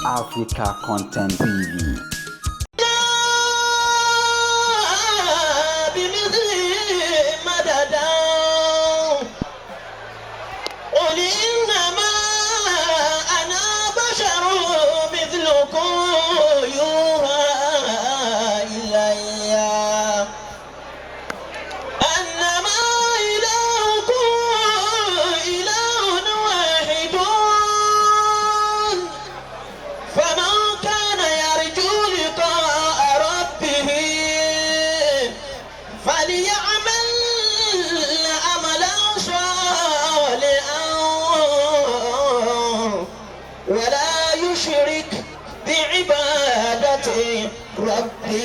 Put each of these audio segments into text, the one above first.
Africa Content TV. بمثله مددا قل إنما أنا بشر مثلكم يوحى إلي أنما إلهكم إله واحد فمن كان يرجو لقاء ربه فليعمل عملا صالحا ولا يشرك بعبادة ربه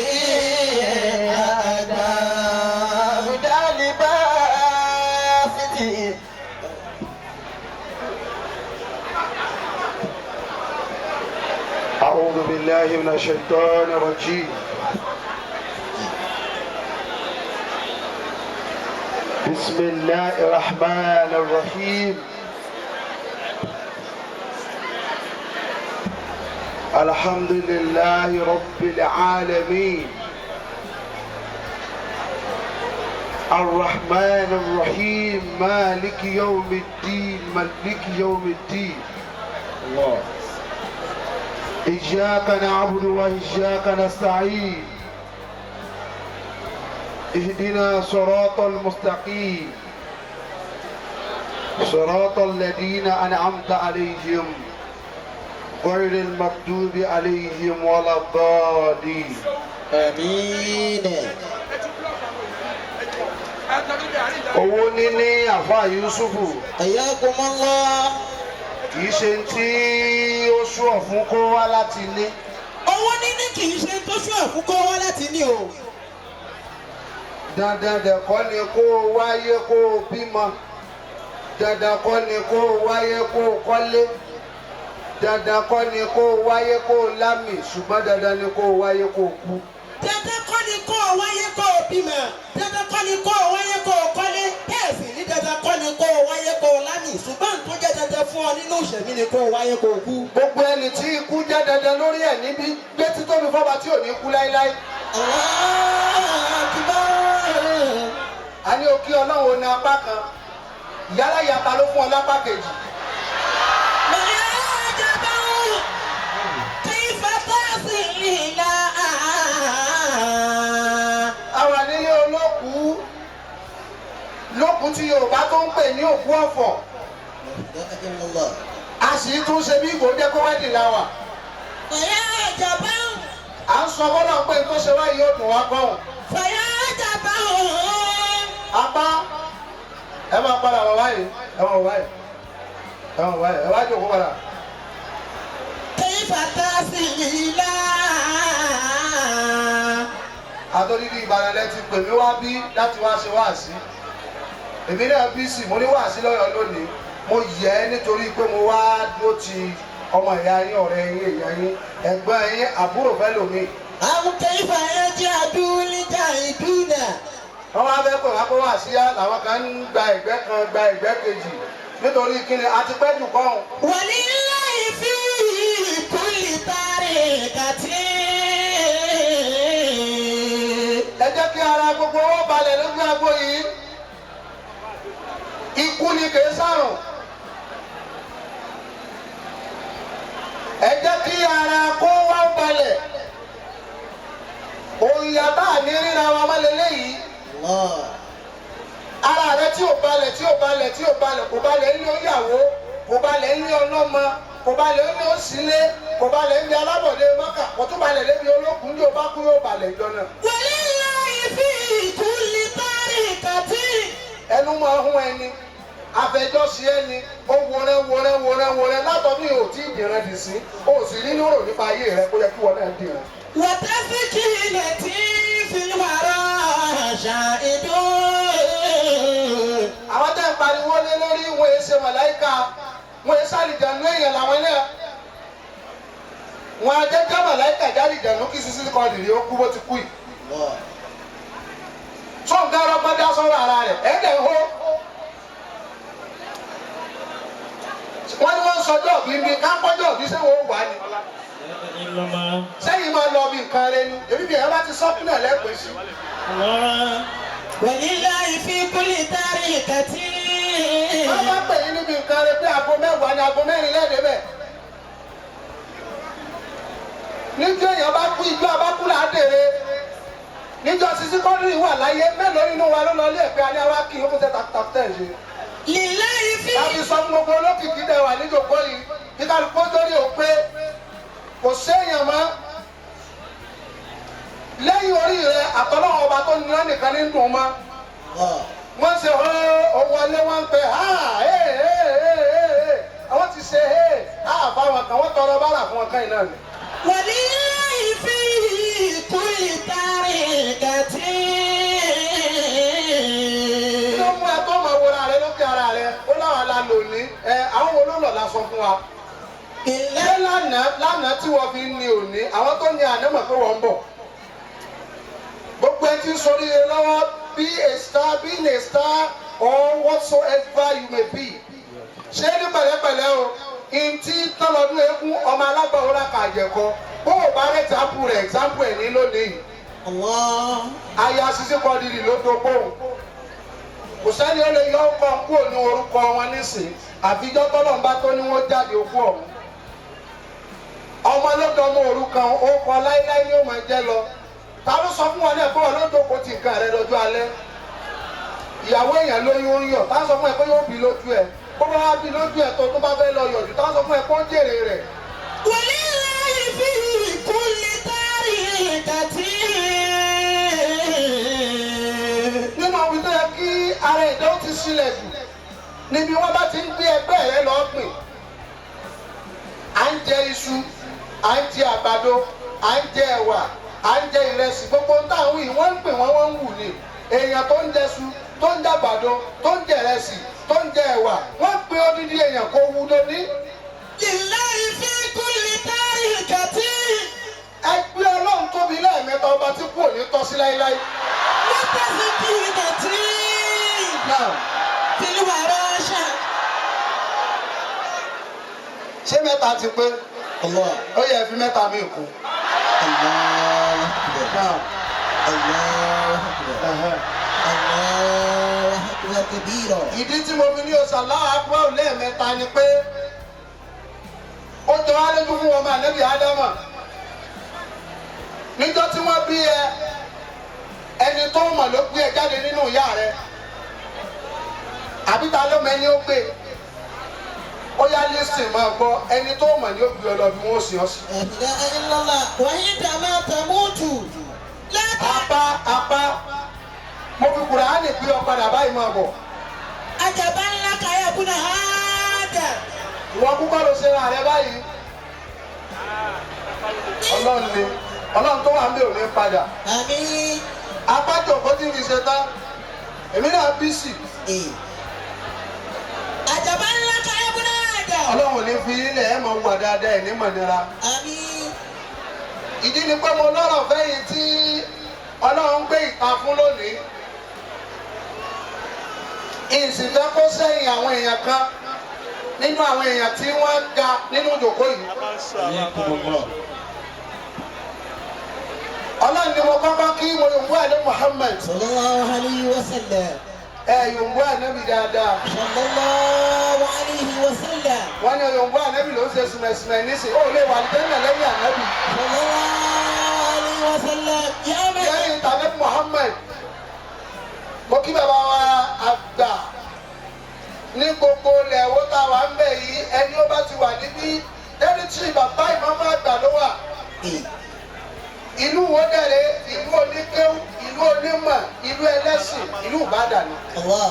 أحدا. لباسه. أعوذ بالله من الشيطان الرجيم. بسم الله الرحمن الرحيم. الحمد لله رب العالمين، الرحمن الرحيم، مالك يوم الدين، مالك يوم الدين. الله. إياك نعبد وإياك نستعين، اهدنا صراط المستقيم، صراط الذين أنعمت عليهم غير المغضوب عليهم ولا الضالين. آمين. Owó níní, àfa Yusufu, حياكم الله. kì í ṣe tí ó sùọ̀ fún kó wá láti ilé. Owó níní kì í ṣe tó ṣùọ̀ fún kó wá láti ní o. Dandan dẹ̀ kọ́ ni kó o wáyé kó o bímọ, dandan kọ́ ni kó o wáyé kó o kọ́lé, dandan kọ́ ni kó o wáyé kó o lámì, ṣùgbọ́n dandan ni kó o wáyé kó o kú. Dandan kọ́ ni kó o wáyé kó o bímọ, dandan kọ́ ni kó o wáyé kó o kọ́lé, bẹ́ẹ̀ sì ní dandan kọ́ ni kó o wáyé kó o lámì, ṣùgbọ́n tó jẹ́ dandan fún ọ nínú ìṣẹ̀mí ni kó o wáyé kó o kú. Gbogbo ẹni tí ikú jẹ́ dandan lórí ẹ̀ níbi gbé títóbi fọ́ba tí ò ní kú láéláé. Allahu Akbar. A ní o kí Ọlọ́run, ó ní apá kan yálà yàtà ló fún ọ lápá kejì. Màájàbá kayfa tasila. Àwa nílé olókùú lókùú tí Yorùbá tó ń pè ní òkú ọ̀fọ̀, a sì tún ṣe bí ìgò jẹ́ kó wẹ́dì la wà. Fàyàjàbá. À ń sọ bọ́lá pé tó ṣe wáyé yóò dùn wá gbọ́n. Fàyàjàbá. Apá ẹ máa padà wọ̀ báyìí, ẹ máa wọ̀ báyìí, ẹ máa wọ̀ báyìí, ẹ wá jókòó padà. Kayfa tasila. Àtòdìdí Ìbàdàn lẹ ti pè mí wá bí láti wá ṣe wáàsí. Èmi náà bí sì mo ní wáàsí lọ́yọ̀ọ́ lónìí. Mo yẹ ẹ́ nítorí pé mo wá dúró ti ọmọ ìyá yín, ọ̀rẹ́ yín, èèyàn yín, ẹ̀gbọ́n yín, àbúrò fẹ́ lòmíì. Am kayfa yaj'alul jahiduna. Wọ́n wá fẹ́ pè wá pé wá sí yá, làwọn kan ń gba ẹ̀gbẹ́ kan gba ẹ̀gbẹ́ kejì nítorí kíni a ti pẹ́ jù kọ́hún. Walillahi fi kulli tariqatin. Ẹ jẹ́ kí ara gbogbo owó balẹ̀ lójú agbo yìí. Ikú ni kìí sàrùn. Ẹ jẹ́ kí ara kó wá balẹ̀. Òyìnbá bá ní ríra wa má lélẹ́yìí. Allah. Ara rẹ tí ò balẹ̀, tí ò balẹ̀, tí ò balẹ̀, kò balẹ̀ ní oníyàwó, kò balẹ̀ ní ọlọ́mọ, kò balẹ̀ ní òsínlé, kò balẹ̀ ní alábọ̀dé mọ́kà, kò tún balẹ̀ lébi olókùn ní o bá kú yóò balẹ̀ ìjọ náà. Walillahi fi kulli tariqatin. Ẹnu máa hún ẹni àfẹjọ́sí ẹni ó wọrẹ́ wọrẹ́ wọrẹ́ wọrẹ́ látọ̀dún yìí, ò tí ì dìran dì sí, ó sì rí nírò nípa ayé rẹ kó yẹ kí wọn náà dìran. Wa taskinatin fil wara shahidun. Àwọn tẹ́ ń pariwo lé lórí wọn èsè màláìka, wọn èsè àlìjànú, èèyàn làwọn náà. Wọn ajẹ́jẹ́ màláìka jálìjànú kí sisi kan dìde ó kú bó ti kú yìí. Sọ̀ǹgá rọ́gbọ́dá sọ̀rọ̀ ara rẹ̀ ẹ̀ dẹ̀ ń hó. Wọ́n ní wọ́n ń sọjọ́ òbí mi ká pọ́jọ́ òbí ṣé wọ́n wà ní. Sẹ́yìn máa lọ bí nǹkan rẹ ni èmi bí ẹ̀yà bá ti sọ́kùn náà lẹ́pẹ́ sí. ولله في كل طريقة. Wọ́n bá pè yín níbi nǹkan rẹ pé aago 10 ni aago 4 lẹ́ẹ̀dẹ́bẹ̀. Níjọ́ èèyàn bá kú ijó abákú là á dèrè. Níjọ́ Sisi Quadri wà láyé mélòó nínú wa ló lọ ilé ẹ̀pẹ́ alẹ́ wa kí ó kó tẹ́ takuntakun ṣe. لله في Láti sọ fún gbogbo olókìkí tẹ wà níjòkó yìí kí kálukú lórí òpé kò séèyàn mọ́. Lẹ́yìn orí rẹ àtọ́lọ́wọ́ ọba tó ní ọ́ nìkan ní dùn mọ́. Wọ́n ṣe owó ọlé wọ́n ń pè ha ee ee ee ee àwọn ti ṣe ee ha fáwọn kan wọ́n tọrọ bára fún wọn káyìn náà ni. ولله في كل طريقة. Kí ló mú ẹ tó máa wọra rẹ lókè ara rẹ ó láwọn la lò ní ẹ àwọn wo ló lọ̀ la sọ fún wa. Ṣé lánàá lánàá tí wọ́n fi ń ní òní àwọn tó ní àná mọ̀ pé wọ́n ń bọ̀. Gbogbo ẹ ti ń sọ oríire lọ́wọ́, be a star, being a star or whatsoever you may be. Ṣé ní pẹ̀lẹ́pẹ̀lẹ́ o, ntí tọ́lọ́dún eégún ọmọ alágbàwọ́lá kà jẹ̀kọ bó o bá rẹ̀ example rẹ̀ example ẹ̀ ní lónìí. Allah. Aya Sisi Quadri ló dopóhùn. Kò sẹ́ni ó lè yọ ọkọ̀ kúrò ní orúkọ wọn nísìn àfijọ́ tọ́lọ́mbá tó ní wọ́n jáde okú ọ̀hún. Ọmọ ló dọmọ òrukàn ó kọ láíláí ní ó máa jẹ́ lọ. Ta ló sọ fún wọn náà pé wọn ló jókòó ti nǹkan rẹ lọ́jọ́ alẹ́? Ìyàwó èèyàn lóyún ó ń yọ̀, tá a sọ fún ẹ pé yóò bí lójú ẹ. Bó bá wá bí lójú ẹ tó tó bá fẹ́ lọ yọ̀jú, tá a sọ fún ẹ pé ó jèrè rẹ̀. ولله في كل طريقة. Nínú ibi tó yẹ kí ara ẹ̀dá ó ti sílẹ̀ jù níbi wọ́n bá ti ń gbé ẹgbẹ́ rẹ lọ gbìn. À ń jẹ iṣu, à ń jẹ àgbàdo, à ń jẹ ẹ̀wà, à ń jẹ ìrẹsì, gbogbo ń tà ń wì wọ́n ń pè wọ́n wọ́n ń wù ní. Èèyàn tó ń jẹṣu, tó ń jàgbàdo, tó ń jẹ ìrẹsì, tó ń jẹ ẹ̀wà, wọ́n ń pe odidi èèyàn kó wu lóní. لله في كل طريقة. Ẹgbẹ́ Ọlọ́run tóbi lẹ́ẹ̀mẹ́ta ọba tí kú òní tọ́ sí láéláé. وتسكينة Náà في الوراشة. ṣé mẹ́ta ti pé? الله. Ó yẹ fi mẹ́ta mi kún. الله أكبر. Náà. الله أكبر. Ẹ̀hẹ́n. الله أكبر كبيرا. Ìdí tí mo fi ní oṣù Allahu Akbar lẹ́ẹ̀mẹ́ta ni pé ó jọ wá lójú fún ọmọ ànábì Ádámà níjọ́ tí wọ́n bí ẹ, ẹni tó mọ̀ ló gbé ẹ jáde nínú ìyá rẹ, àbí ta ló mọ ẹni ó gbé? Ó yá lísìn máa gbọ́, ẹni tó mọ̀ ni ó gbé ọ lọ bí wọ́n ó sì ọ sí. لا إله إلا الله وعندما تموت لا Apá apá mo fi Kùránì gbé ọ padà báyìí máa bọ̀. عجبا لك يا ابن آدم. Ìwọ kúkọ́ ló ṣe ra rẹ báyìí. Ọlọ́run ni Ọlọ́run tó wà ń bẹ̀ ò ní padà. آمين. Apájọ kó tí ń fi ṣe tán èmi náà bí sí. إيه. عجبا لك يا ابن آدم. Ọlọ́run ò ní fi ilẹ̀ ẹ̀ mọ̀ wà dáadáa ẹ̀ ní mọ̀nira. آمين. Ìdí ni pé mo lọ́rọ̀ fẹ́yìn tí Ọlọ́run gbé ìta fún lónìí. Ìsìnfẹ́ kó sẹ́yìn àwọn èèyàn kan nínú àwọn èèyàn tí wọ́n ga nínú ìjòkó yìí. Ọlọ́run ni mo kọ́kọ́ kí mo yòǹbó àlẹ́ Muhammad. صلى الله عليه وسلم. Ẹ yòǹbó ànábì dáadáa. صلى الله عليه وسلم. Wọ́n ní yòǹbó ànábì ló ń ṣe sùmẹ̀sùmẹ̀ nísìnyí. Ó lè wà lẹ́yìn lẹ́yìn ànábì. صلى الله عليه وسلم يا من Lẹ́yìn tàbí Muhammad. Mo kí bàbá wa àgbà ní gbogbo ilẹ̀ wo tá a wà ń bẹ̀ yìí, ẹni ó bá ti wà níbí tẹ́lítì bàbá ìmọ̀mọ́ àgbà ló wà. إيه. Ìlú wo dẹ̀rẹ̀, ìlú oníkéwú, ìlú onímọ̀, ìlú ẹlẹ́sìn, ìlú Ìbàdàn ni. الله.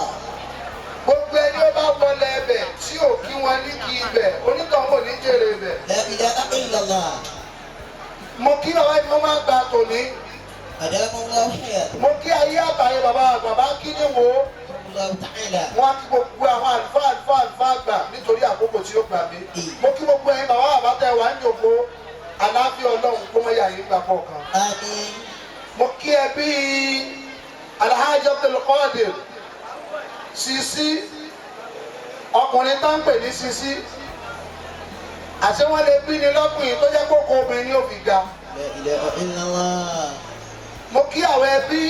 Gbogbo ẹni ó bá wọlé ẹbẹ̀ tí ò kí wọn ní kí ibẹ̀ onítọ̀hún ò ní jèrè ibẹ̀. لا إله إلا الله. Mo kí bàbá ìmọ̀mọ́ àgbà tòní. أدام الله حياته. Mo kí ayé àtàyè bàbá bàbá kí ni wò ó. الله تعالى. Wọn á kí gbogbo àwọn àlùfáà àlùfáà àlùfáà àgbà nítorí àkókò tí ó gbà mí. Mo kí gbogbo ẹ̀yin bàbá bàbá tẹ wà ń jòkó, àlàáfíà Ọlọ́run kó mọ́ yà yín gbà kọ̀ọ̀kan. آمين. Mo kí ẹ bí Alhaji Abdulkadir Sisi, ọkùnrin tá ń pè ní Sisi. Àṣé wọ́n lè bí ni lọ́kùnrin tó jẹ́ kókó obìnrin ni ó fi ga. La ilaha illallah. Mo kí àwọn ẹbí,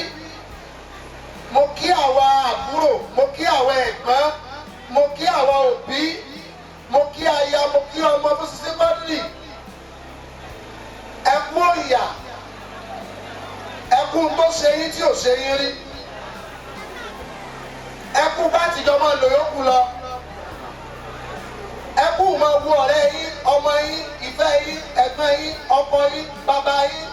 mo kí àwa àbúrò, mo kí àwọn ẹ̀gbọ́n, mo kí àwa òbí, mo kí aya, mo kí ọmọ fún Sisi Quadri. Ẹ kú òyà, ẹ kú tó ṣe yín tí ò ṣe yín rí, ẹ kú bá tìjọ máa lò yókù lọ, ẹ kú máa wo ọ̀rẹ́ yín, ọmọ yín, ìfẹ́ yín, ẹ̀gbọ́n yín, ọkọ yín, bàbá yín,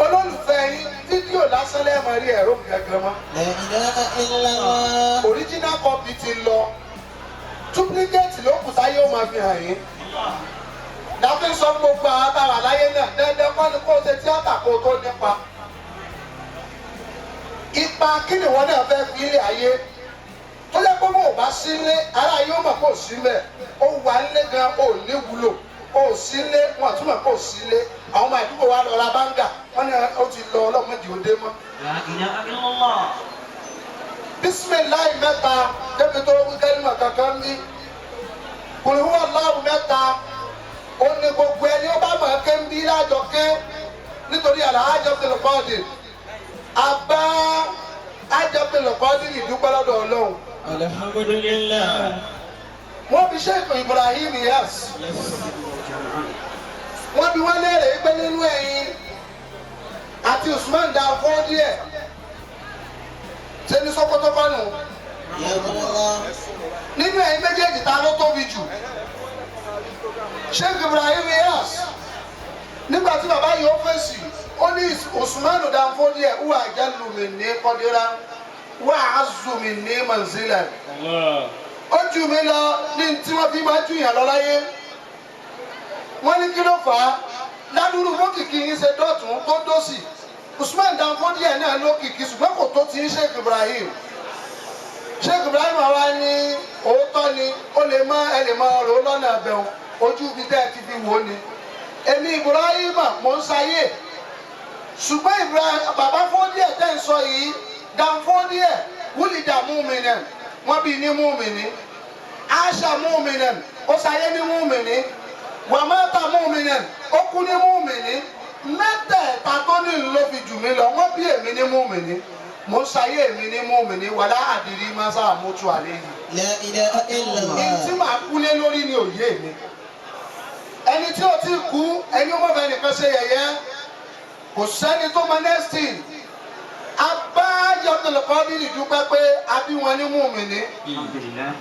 olólùfẹ́ yín. Fídíò lásán lẹ́ẹ̀mọ́ rí ẹ̀rọ gẹ́gẹ́ mọ́. La ilaha illallah. Original copy ti lọ, duplicate ló kù sáyé ó máa fi hàn yín. Láti sọ fún gbogbo àwọn táwa láyé náà, dandan kọ́ ni kó o ṣe tíátà kó o tó nípa ipa. Kí ni wọn náà fẹ́ fi ilé ayé tó jẹ́ pé bó o bá sí ilé, ara yóò mọ̀ kó o sí mẹ́. Ó wà nílé gan, ó ní wúlò. Ó sí ilé, wọn àtúmọ̀ kó o sí ilé. Àwọn ọmọ àdúgbò wa lọ ra báńgà, wọn ní ó ti lọ, ọlọ́mọdé òde mọ́. La ilaha illallah. Bisimilayi mẹ́ta débi tó wí kẹ́límà kankan ní kùlùwà láwù mẹ́ta. Ó ní gbogbo ẹni ó bá mọ̀ ké ń bí lájọ ké nítorí Alhaji Abdul Qadir. Abá Alhaji Abdul Qadir ìdúpẹ́ lọ́dọ̀ Ọlọ́run. Alhamdulillah. Wọ́n fi Sheikh Ibrahim Niass, wọ́n bí wọ́n léèrè pé nínú ẹ̀yin àti Usman Danfodio, ṣe ní Sokoto kọ́nù, nínú ẹ̀yin méjèèjì, ta ló tóbi jù? Sheikh Ibrahim Niass, nígbà tí bàbá yìí ó fèsì, ó ní Usman Danfodio wà ajallu minni qadran wà azzu minni manzilan. Ó jù mí lọ ní tí wọ́n fi máa jù yàn lọ láyé. Wọ́n ní kí ló fà á ládùúrú bókìkí yín ṣe dọ̀tún tó dòsì? Usman Danfodio náà lókìkí, ṣùgbọ́n kò tó ti ń Sheikh Ibrahim. Sheikh Ibrahim àwa ní òótọ́ ni, ó lè má ẹ lè máa rò ó lọ́nà ẹ̀bẹ̀rún ojú ibi tẹ́ ẹ ti fi wò ó ni. Èmi Ibrahim mò ń sayé, ṣùgbọ́n Ibrahim bàbá Fódíẹ̀ tẹ́ ń sọ yìí, Danfodio, wúlìdà mu'minan, wọ́n bí ní mu'mini, aṣa mu'minan, ó sayé ní mu'mini, wàmọ́tà mu'minan, ó kú ní mu'mini. Mẹ́tẹ̀ẹ̀ta tó ní ló fi jù mí lọ. Wọ́n bí èmi ní mu'mini, mò ń sayé èmi ní mu'mini, wàlá àdìrí máa sáà mútu àlẹ́ yìí. La ilaha illallah. Ní tí màá kúlé lórí ni òye mi. Ẹni tí ó ti kú, ẹni ó mọ̀fẹ́ nìkan ṣe yẹ̀yẹ́, kò sẹ́ni tó mọ next thing. Abájọ Abdul Qadir dúpẹ́ pé a bí wọn ní mùmìnì. Alhamdulillah.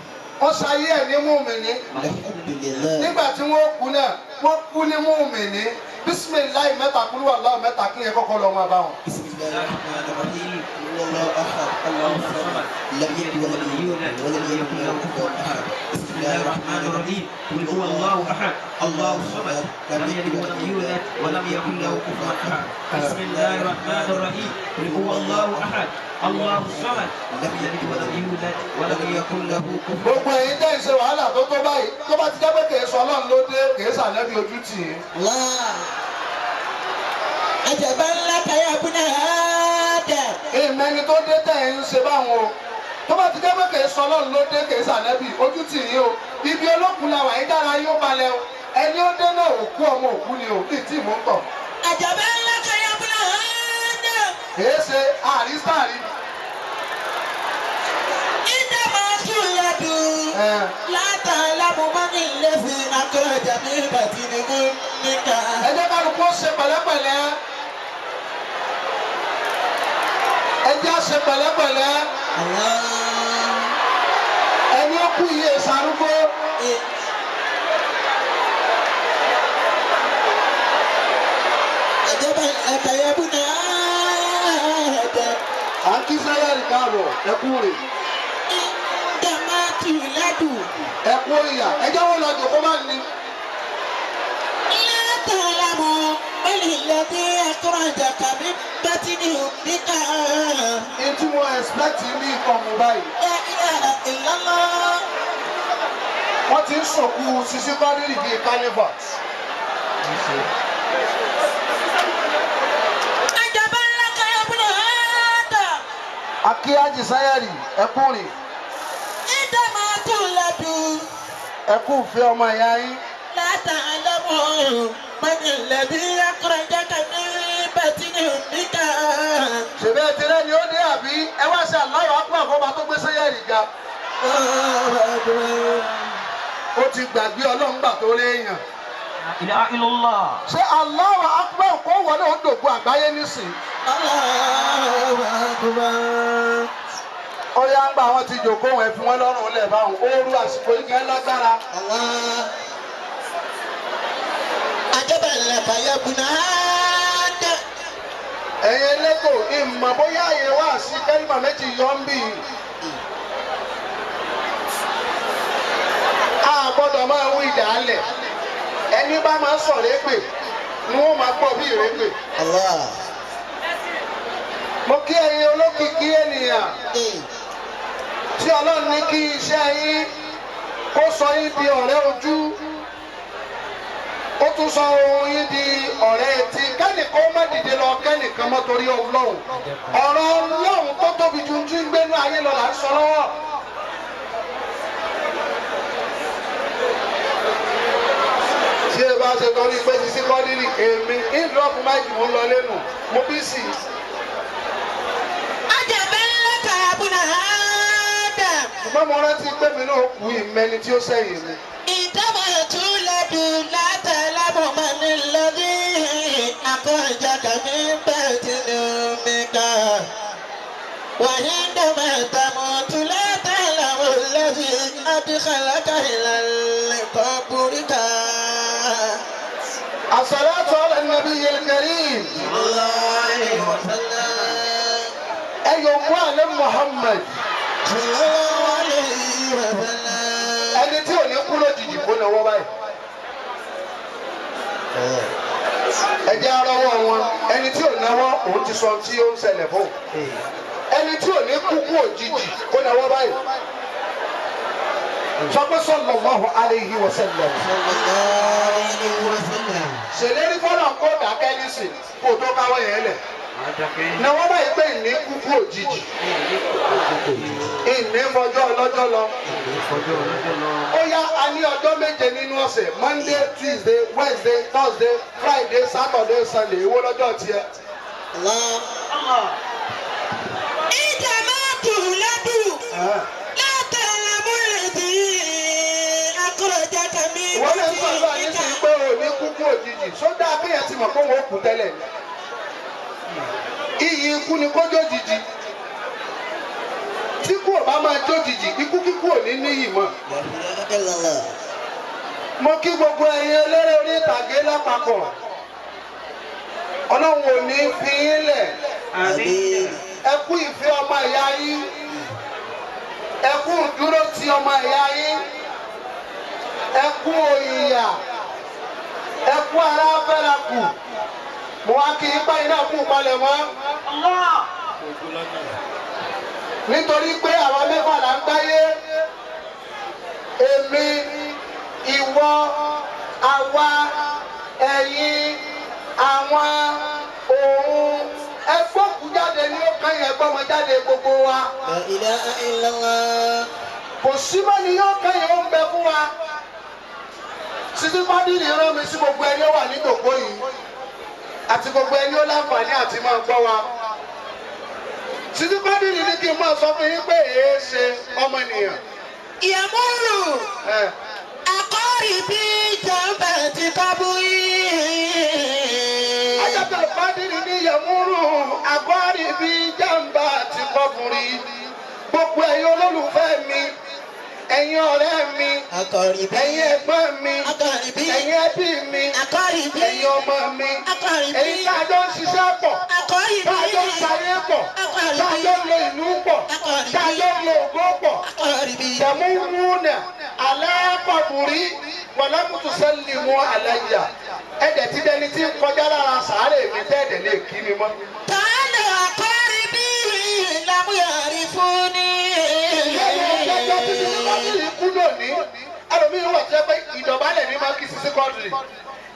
Wọ́n ṣayé ẹ̀ ní mùmìnì. Alhamdulillah. Nígbà tí wọ́n kú náà, wọ́n kú ní mùmìnì. Bisimilayi mẹ́ta, kúlú wàlláhu mẹ́ta, kí ẹ kọ́kọ́ lọ máa bá wọn. Bismillahirrahmanirrahim. Qul huwallahu ahad. Allahu samad. Lam yalid wa lam yulad wa lam yakul lahu kufuwan ahad. Bismillahirrahmanirrahim. Qul huwallahu ahad. Allahu samad. Lam yalid wa lam yulad wa lam yakul lahu kufuwan ahad. Bismillahirrahmanirrahim. Qul huwallahu ahad. Allahu samad. Lam yalid wa lam yulad wa lam yakul lahu kufuwan. Gbogbo ẹ̀yin tẹ́ ń ṣe wàhálà tó tó báyìí, tó bá ti jẹ́ pé kìí sọ Ọlọ́run ló dé, kìí sànẹ́bí, ojú tì í. Allah. Ajaban laka ya ibna Adam. Ìmẹ́ni tó dé tẹ̀ ń ṣe báwọn o, tó bá ti jẹ́ pé kìí sọ Ọlọ́run ló dé, kìí sànẹ́bí, ojú tì í o. Ibi olókùn la wà yín, dára yóò balẹ̀ o. Ẹni ó dé náà, òkú ọmọ òkú ni o, ní tí mò ń tọ̀. Ajaban laka ya ibna Adam. Kìí ṣe àrísàrí. Indama tuladu. La ta'lamu man alladhi akhraja min batni ummika. Ẹ jẹ́ kálukú ó ṣe pẹ̀lẹ́pẹ̀lẹ́, ẹ jẹ́ á ṣe pẹ̀lẹ́pẹ̀lẹ́. Allah. Ẹni ó kú yìí èsì arúgbó. Ajaban laka ya ibna Adam. À ń kí sáyẹ̀rì káàbọ̀, ẹ kú rè. Indama tuladu. Ẹ kú ìyà, ẹ jẹ́ wọ́n lọ jòkó má ní. لا تعلم من الذي أخرجك من بطن أمك. Ní tí mo expect ní ikọ̀ mú báyìí. لا إله إلا الله. Wọ́n ti ń sòkú Sisi Quadri bíi carnival. عجبا لك يا ابن آدم. Akíájì sáyẹ̀rì, ẹ kú rè. عندما تولد. Ẹ kú ìfẹ́ ọmọ ìyá yín. لا تعلم من الذي أخرجك من بطن أمك. Ṣèbí ẹ ti rẹ́ni ó dé àbí ẹ wá ṣe Allahu Akbar fọba tó gbé sẹ́yẹ̀rì ga. الله أكبر. Ó ti gbàgbé Ọlọ́run gbà tó rí èèyàn. لا إله إلا الله. Ṣé Allahu Akbar kó wọlé ó dògbò àgbáyé nísìn? الله أكبر. Ó yá ń gbà wọ́n ti jòkó wọn, ẹ fi wọ́n lọ́rùn lẹ̀ báwọn. Ooru àsìkò yìí gan lágbára. الله عجبا لك يا ابن آدم. Ẹ̀yin elétò ìmọ̀ bóyá àyè wá sí kẹ́límà méjì yọ ń bì í. A gbọ́dọ̀ máa wí ìdálẹ̀. Ẹni bá máa sọ̀rọ̀ èpè ni wọ́n máa gbọ́ bí ìrépè. الله. Mo kí ẹ̀yin olókìkí ènìyàn tí Ọlọ́run ní kí iṣẹ́ yín kó sọ yín di ọ̀rẹ́ ojú, ó tún sọ ohun yín di ọ̀rẹ́ etí. Kẹ́nìkan ó má dìde lọ kẹ́nìkan mọ́ torí Ọlọ́run. Ọ̀rọ̀ Ọlọ́run tó tóbi ju tí ń gbénú ayé lọ là ń sọ lọ́wọ́. Tí ẹ bá ṣe torí pé Sisi Kọ́dírì èmi ń drop mic, mò ń lọ lẹ́nu mo bí sí i. عجبا لك يا ابن آدم. Ṣùgbọ́n mo rántí pé mi náà kú ìmẹ́ni tí ó sẹ́yìn mi. عندما تولد لا تعلم من الذي أخرجك من بطن أمك، وعندما تموت لا تعلم الذي أدخلك إلى قبرك. الصلاة على النبي الكريم. صلى الله عليه وسلم. Ẹ yòókù àlẹ́ Muhammad. صلى الله عليه وسلم. Ẹni tí ò ní kú lójijì kó náwó báyìí. Ẹ jẹ́ arọ́wọ́ wọn. Ẹni tí ò náwó òun ti sọ tí ó ń ṣẹlẹ̀ fún. Ẹni tí ò ní kú kú òjijì kó náwó báyìí. Sọ pé sallallahu alayhi wa sallam. صلى الله عليه وسلم. Ṣèlérí fọ́nà kó dákẹ́ nísìn kó tó káwọ́ yẹn lẹ̀. Náwó báyìí pé ìní kú kú òjijì. Ìní fọjọ́ ọlọ́jọ́ lọ. Ó yá, a ní ọjọ́ 7 nínú ọ̀sẹ̀: Monday, Tuesday, Wednesday, Thursday, Friday, Saturday, Sunday. Èwo lọ́jọ́ tiẹ̀? الله. عندما تولد لا تعلم الذي أخرجك من Ìwọ náà ń sọ̀rọ̀ àyè sí بطنك. pé o ní kúkú òjijì. Sódà kéèyàn ti mọ̀ pé òun ó kú tẹ́lẹ̀ ni. Iyì ikú ni kó jójijì. Tí kú ò bá máa jójijì, ikú kíkú ò ní níyì mọ́. لا إله إلا الله. Mo kí gbogbo ẹ̀yin eléré orí ìtàgé lápapọ̀. Ọlọ́run ò ní fi yín lẹ̀. آمين. Ẹ kú ìfẹ́ ọmọ ìyá yín, ẹ kú dúró ti ọmọ ìyá yín, ẹ kú òyìyà, ẹ kú ara fẹ́ra kù. Mo wá kí ipá iná kú palẹ̀ mọ́ nítorí pé àwọn mẹ́fà là ń gbáyé: èmi, ìwọ, àwa, ẹ̀yin, àwọn, òun. Ẹgbọ́kú jáde ní ó kàn yẹn gbọ́mọ jáde gbogbo wa. لا إله إلا الله. Kò sí mọ́ ni yóò kẹ́yìn ó ń bẹ fún wa. Sisi Fádìrì rán mi sí gbogbo ẹni ó wà ní gbogbo yìí àti gbogbo ẹni ó láǹfààní àti máa gbọ́ wa. Sisi Fádìrì ní kí n máa sọ fún yín pé èé ṣe ọmọnìyàn. يمر Ẹ أقاربي جنبة قبري. Ajábẹ̀ Fádìrì ní yẹmúrù àgọ́rì bíi jàǹbá àti kọkùnrin. Gbogbo ẹ̀yin olólùfẹ́ mi, ẹ̀yin ọ̀rẹ́ mi, أقاربي. ẹ̀yin ẹ̀gbọ́n mi, أقاربي. ẹ̀yin ẹbí mi, أقاربي. ẹ̀yin ọmọ mi, أقاربي. ẹ̀yin tá a jọ ń ṣiṣẹ́ pọ̀, أقاربي. tá a jọ ń ṣayé pọ̀, tá a jọ ń lo ìlú pọ̀, tá a jọ ń lo ògo pọ̀. أقاربي. Tẹ̀múwúnà aláàkọ̀bùrí wàlámùtùsẹ́lìmù àlàyé. Ẹ̀dẹ̀ ti dẹni tí ń kọjá lára sàárè mi tẹ́ẹ̀dẹ̀ lè kí mi mọ́. تعالوا أقاربي لم يعرفوني. Lẹ́yìn ọjọ́ tí Sisi Kọ́dìrì kú lónìí, ẹlòmíín wà tí wọ́n pé ìdọ̀bálẹ̀ ní máa kí Sisi Kọ́dìrì.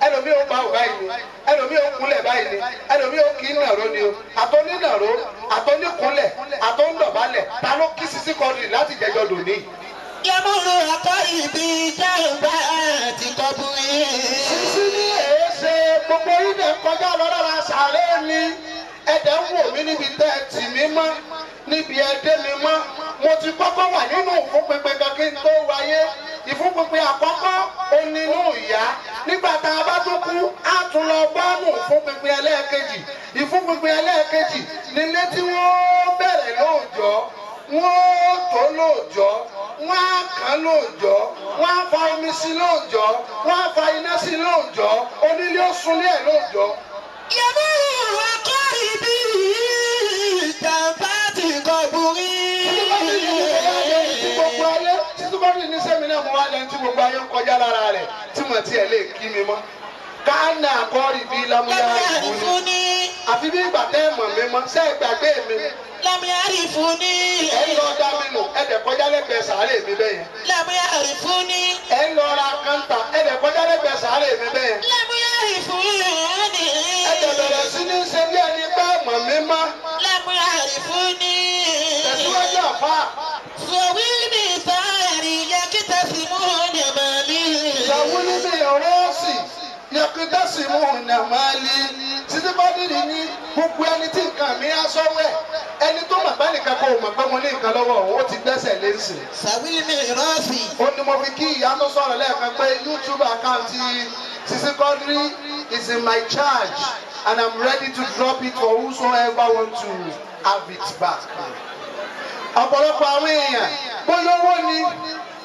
Ẹlòmíín ó bá ò báyìí ni, ẹlòmíín ó kúnlẹ̀ báyìí ni, ẹlòmíín ó kì í nàró ni o. Àtọ́nínàró, àtọ́níkúnlẹ̀, àtọ́ndọ̀bálẹ̀, ta ló kí Sisi Kọ́dìrì láti jẹjọ dòní? يمر أقاربي جنبات قبري. Sisi ní Gbogbo yín dẹ̀ ń kọjá lọ lára sàárè mi, ẹ dẹ̀ ń wò mí níbi tẹ́ ẹ tì mí mọ́, níbi ẹ dé mi mọ́. Mo ti kọ́kọ́ wà nínú ìfúnpinpin kan kí n tó wáyé. Ìfúnpinpin àkọ́kọ́ ó nínú ìyá. Nígbà tá a bá tún kú, á tún lọ bọ́ọ̀nù ìfúnpinpin ẹlẹ́ẹ̀kejì. Ìfúnpinpin ẹlẹ́ẹ̀kejì nílé tí wọ́n bẹ̀rẹ̀ lóòjọ́, wọ́n tó lóòjọ́, wọ́n á kàn lóòjọ́, wọ́n á fa omi sí lóòjọ́, wọ́n á fa iná sí lóòjọ́, onílé ó sunlé ẹ̀ lóòjọ́. يمر قريبي جنبات قبري. Tí gbogbo ayé títí bá ní sẹ́mi náà, mo wá lẹ́nu tí gbogbo ayé ń kọjá lára rẹ̀ tí mo tiẹ̀ lè kí mi mọ́. Káànà àkọ́rì bíi لم lámúyá ìfúnni. يعرفوني. Àfi bí ìgbà tẹ́ ẹ̀ mọ̀ mi mọ́, ṣé ẹ gbàgbé mi? لم يعرفوني. Ẹ ń lọ dá mi nù, ẹ dẹ̀ kọjá lẹ́gbẹ̀ẹ́ sàárè mi bẹ́ẹ̀ yẹn. لم يعرفوني. Ẹ ń lọ ra kọ́ńtà, ẹ dẹ̀ kọjá lẹ́gbẹ̀ẹ́ sàárè mi bẹ́ẹ̀ yẹn. لم يعرفوني. Ẹ dẹ̀ bẹ̀rẹ̀ sí ní ṣe bí ẹni pé mọ̀ mi mọ́. لم يعرفوني. Tẹ̀síwájú àfa. ذوي الميثار يكتسمون مالي. Ìyàwó níbi ọ̀rọ̀ ọ̀sì yẹkùtẹ́sìmù nàmálì. Títí bá dìrì ní gbogbo ẹni tí nǹkan mi á sọ́wọ́ ẹ̀. Ẹni tó mọ̀ bá nìkan kó mọ̀ pé mo ní nǹkan lọ́wọ́ òun, ó ti gbẹ́sẹ̀ lé sí. ذوي الميراث. Ó ní mo fi kí ìyá tó sọ̀rọ̀ lẹ́ẹ̀kan pé YouTube account Sisi Quadri is in my charge and I'm ready to drop it for whosoever want to have it back. Ọ̀pọ̀lọpọ̀ àwọn èèyàn, bóyá owó ni,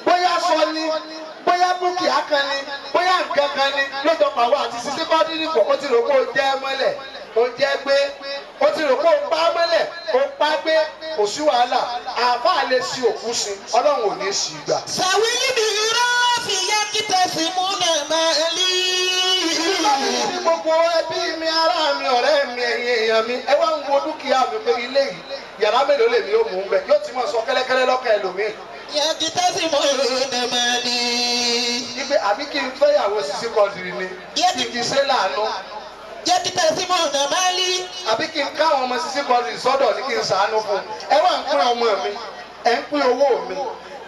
bóyá aṣọ ni, bóyá dúkìá kan ni, bóyá nǹkan kan ni lójó pàwọ́ àti Sisi Quadri pọ̀. Ó ti rò pé ó jẹ́ mọ́lẹ̀, ó jẹ́ gbé, ó ti rò pé ó pa mọ́lẹ̀, ó pa gbé. Kò sí wàhálà, àáfàá lè ṣi òkú sí, Ọlọ́run ò ní í ṣì gbà. ذوي الميراث يكتسمون مالي. Ní gbogbo ẹbí mi, ará mi, ọ̀rẹ́ mi, ẹ̀yin èèyàn mi, ẹ wá ń wo dúkìá mi pé ilé yìí, yàrá mélòó lèmi ó mú un bẹ, yóò ti máa sọ kẹ́lẹ́kẹ́lẹ́ lọ́kàn ẹlòmíì. يكتسمون مالي. Ipe àbí kí n fẹ́yàwó Sisi Quadri ni, kí n fi ṣe láàánú, يكتسمون مالي. àbí kí n káwọn ọmọ Sisi Quadri sọ́dọ̀ ní kí n ṣàánú fún un. Ẹ wá ń pín ọmọ mi, ẹ ń pín owó mi,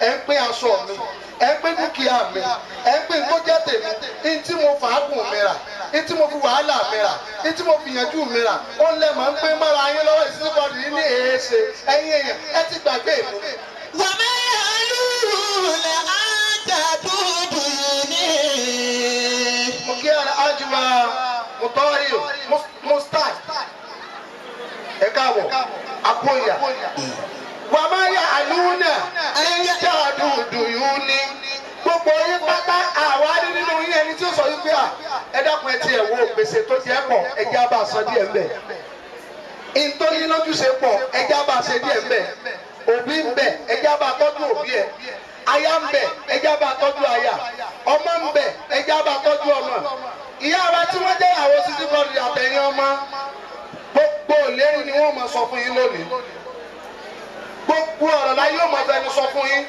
ẹ ń pín aṣọ mi, ẹ ń pín dúkìá mi, ẹ ń pín tó jẹ́ tèmi, ní tí mo fàágùn mi rà, ní tí mo fi wàhálà mi rà, ní tí mo fi yànjú mi rà, ó lẹ̀ mọ́ ń pín mọ́ra yín lọ́wọ́. Sisi Quadri ní èéṣe, ẹ̀yin èèyàn, ẹ ti gbàgbé mi. وما يعلون أنت تديني. Mo kí ajiwa mutọ́rí mustard, ẹ káàbọ̀ àpòyà. Wà má yà àlùnà ẹ̀ńjà dùdù yìí ní gbogbo yín pátá, àwa rí nínú yín ẹni tí ó sọ yín pé à, ẹ dákun, ẹ tiẹ̀ wo gbèsè tó jẹ́ pọ̀, ẹ jẹ́ á bá a san díẹ̀ ńbẹ̀. Ìtòyín lójúṣe pọ̀, ẹ jẹ́ á bá a ṣe díẹ̀ ńbẹ̀. Òbí ń bẹ, ẹ jẹ́ á bá a tọ́jú òbí ẹ̀. Aya ń bẹ, ẹ jẹ́ á bá a tọ́jú aya. Ọmọ ń bẹ, ẹ jẹ́ á bá a tọ́jú ọmọ. Ìyá wa tí wọ́n jẹ́ ìyàwó Sisi Quadri àtẹ̀yìn ọmọ, gbogbo ìlérí ni wọ́n máa sọ fún yín lónìí. Gbogbo ọ̀rọ̀ la yóò máa fẹnu sọ fún yín.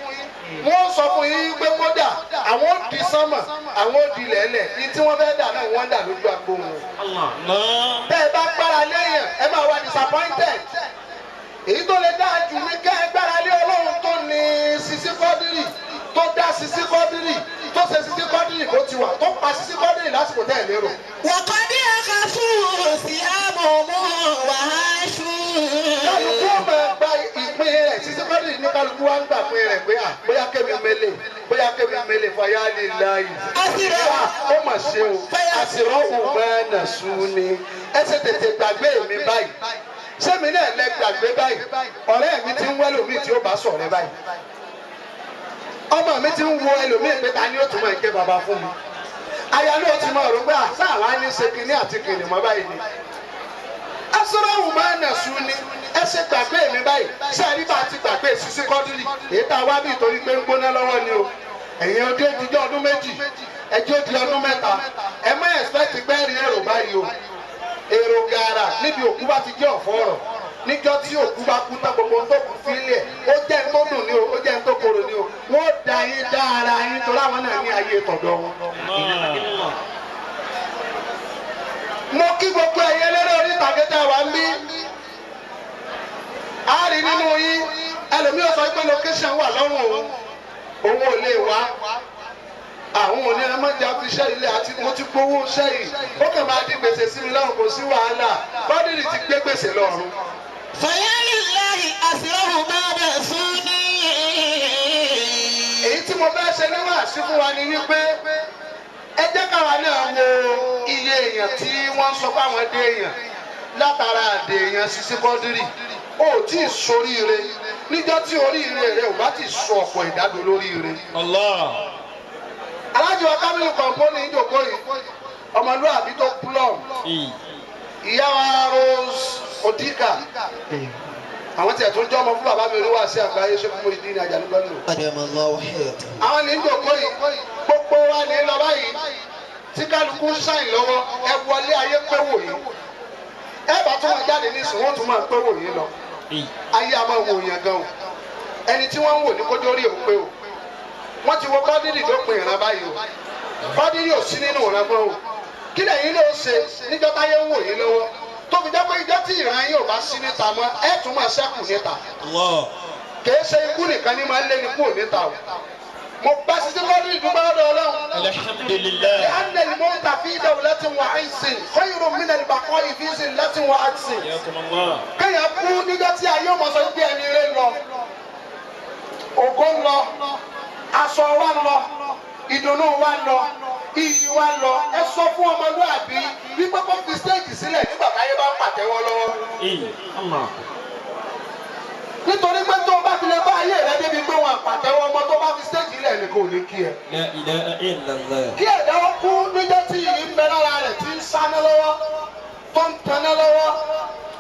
Wọ́n sọ fún yín pé kódà àwọn ó di sánmà, àwọn ó di lẹ́lẹ̀ ní tí wọ́n fẹ́ dà náà, wọ́n ń dà lójú agbo wọn. Bẹ́ẹ̀ bá gbára léèyàn, ẹ máa wá disappointed. Èyí tó lè dáa jù ní kẹ́ ẹ gbára lé Ọlọ́run tó ní Sisi Quadri, tó dá Sisi Quadri, tó ṣe Sisi Quadri bó ti wà, tó pa Sisi Quadri lásìkò tẹ́ ẹ̀ lérò. وقد أخفوا سهامهم وهاشوا. Kálukú ó máa gba ìpín rẹ̀. Sisi Quadri ní kálukú wá ń gbà pín rẹ̀ pé à, bóyá kémi mele, bóyá kémi mele, fàyà lè láàyè. Àsìrò. Ó mà ṣe o, àsìrò òun nà sùn ni. Ẹ ṣe tètè gbàgbé mi báyìí? Sẹ́mi náà lẹ gbàgbé báyìí? Ọ̀rẹ́ mi ti ń wẹ́ lómi tí ó bá sọ̀rẹ́ báyìí. Ọmọ mi ti ń wo ẹlòmíì pé ta ni ó tún máa jẹ́ bàbá fún mi. Aya náà ti máa rò pé àṣà àwa ní ṣe kinní àti kìnìún mọ́ báyìí ni. Asọ́rọ̀hùn máa nà sùn ni. Ẹ ṣe gbàgbé mi báyìí? Ṣé ẹ rí bá a ti gbàgbé Sisi Quadri? Èyí tá a wá bí ìtorí pé ń gbóná lọ́wọ́ ni o. Ẹ̀yin ọdún ìdíjọ́ ọdún 2, ẹjọ́ di ọdún 3, ẹ má expect pé rí èrò báyìí o. Èrò gàrà níbi òkú bá ti jẹ́ ọ̀fọ́ ọ̀rọ̀. Níjọ́ tí òkú bá kú tán, gbogbo tó kù fílẹ̀, ó jẹ́ ń tó dùn ní o, ó jẹ́ ń tó korò ní o, wọ́n da yín dá ara yín torí àwọn náà ní ayé tọ̀dọ̀ wọn. Mo kí gbogbo ẹ̀yin eléré orí ìtàgé tẹ́ wà ń bí. A rí nínú yín ẹlòmíì sọ pé location wà lọ́rùn òun, òun ò lè wá. Àwọn òní ẹ má jà fi iṣẹ́ ilé àti mo ti gbowó iṣẹ́ yìí. Ó kàn máa di gbèsè sí mi lọ́rùn, kò sí wàhálà. Kọ́dìrì ti gbé gbèsè lọ́rùn. فيا لله أسره ما بأسوني. Èyí tí mo fẹ́ ṣe ní wàásù fún wa ni wípé ẹ jẹ́ káwa náà wo iye èèyàn tí wọ́n ń sọ fáwọn dé èèyàn látara àdè èèyàn Sisi Quadri. Ó tí ì soríire níjọ́ tí oríire rẹ ò bá ti sọ ọ̀pọ̀ ìdádó lóríire. Allah. Alájọ Kámílù Kọ̀ǹpónì ìjòkó yìí, ọmọlúwàbí tó plọ̀m, ìyá wa Rose Odika, àwọn tiẹ̀ tó ń jọ́ ọmọ fún bàbá mi oníwàásí àgbáyé ṣé fún Muyideen Ajani Bello. أدام الله حياته. Àwọn ní ìjòkó yìí, gbogbo wa ní lọ báyìí tí kálukú ń ṣàyìn lọ́wọ́. Ẹ wọlé ayé pé wò yìí, ẹ bá tún máa jáde nísìnyí, wọ́n tún máa pé wò yìí lọ. Ayé a máa wò yẹn gan o. Ẹni tí wọ́n ń wò ní kójó rí òun pé o. Wọ́n ti wo Kọ́dírì tó pin ìran báyìí o. Kọ́dírì ò sí nínú ìran mọ́ o. Kí lẹ́yìn ló ṣe níjọ́ táyé ń wò yín lọ́wọ́ tó fi jẹ́ pé ìjọ́ tí ìran yín ò bá sí níta mọ́, ẹ tún máa ṣẹ́kù níta? Kìí ṣe ikú nìkan ní máa ń lé ní kúrò níta o. Mo bá Sisi Quadri dúpẹ́ lọ́dọ̀ Ọlọ́run. Alhamdulillah. لأن الموت في دولة وعز خير من البقاء في ذلة وعجز. Yakum Allah. Kéèyàn kú níjọ́ tí ayé ọmọ sọ pé ẹni rẹ lọ, ògo ń lọ, aṣọ wa ń lọ, ìdùnnú wa ń lọ, iyì wa ń lọ. Ẹ sọ fún ọmọlúàbí wípé kó fi stage sílẹ̀ nígbà táyé bá ń pàtẹ́wọ́ lọ́wọ́, Allah. nítorí pé tó o bá fi lè bá ayé rẹ débi pé wọn àpàtẹ́wọ́, ọmọ tó bá fi stage lẹ̀ ní kò ní kí ẹ. La ilaha illallah. Kí ẹ̀dá ó kú níjọ́ tí yìí ń bẹ lára rẹ̀, tí ń sáná lọ́wọ́, tó ń taná lọ́wọ́,